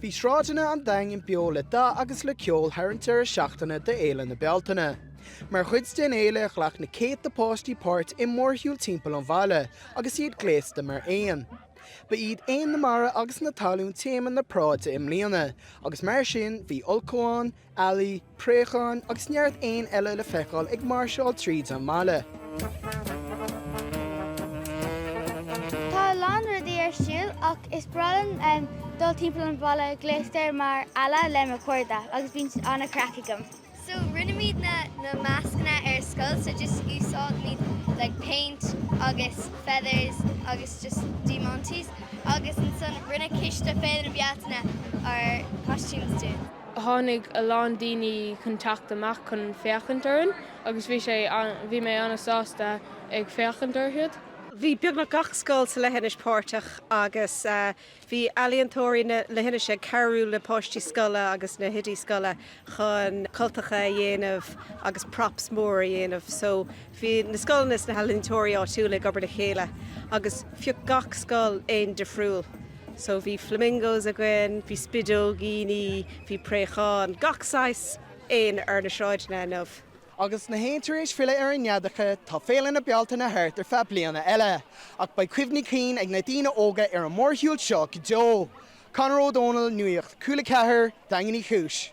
Bhí sráideanna an Daingin beo le dath agus le ceol thar an deireadh seachtaine d'Fhéile na Bealtaine. Mar chuid den fhéile, ghlac na céadta páistí páirt i mórshiúl timpeall an bhaile agus iad gléasta mar éin. Ba iad éin na mara agus na talún téama na paráide i mbliana agus mar sin bhí ulchabháin, Ealaí, préacháin agus neart éin eile le feiceáil ag máirseáil tríd an mbaile. Tá a lán rudaí ar siúl ach is breá liom dul timpeall an bhaile gléasta mar eala le mo chairde agus bíonn an-chraic agam. So rinneamid na na mascanna ar scoil so just úsáidimid like paint agus feathers agus just diamantaí agus ansan rinne coiste Féile na Bealtaine ár costumes dúinn. Tháinig a lán daoine chun teacht amach chun féachaint orainn agus bhí sé bhí mé an-sásta ag féachaint orthu. Bhí beagnach gach scoil sa leithinis páirteach agus bhí ealaíontóirí na leithinise ag cabhrú le páistí scoile agus na hoidí scoile chun cultacha a dhéanamh agus props mór a dhéanamh. So bhí na scoileanna is na healaíontóirí áitiúla ag obair le chéile agus phioc gach scoil éan difriúil. So bhí flamingos againn, bhí spideoigíní, bhí préacháin, gach saghas éin ar na sráideanna inniu. Agus na héin tar éis filleadh ar a neadacha, tá Féile na Bealtaine thart ar feadh bliana eile. Ach beidh cuimhní cinn ag na daoine óga ar an mórshiúl seo go deo. Conor Ó Dónaill, Nuacht Cúla 4, Daingean Uí Chúis.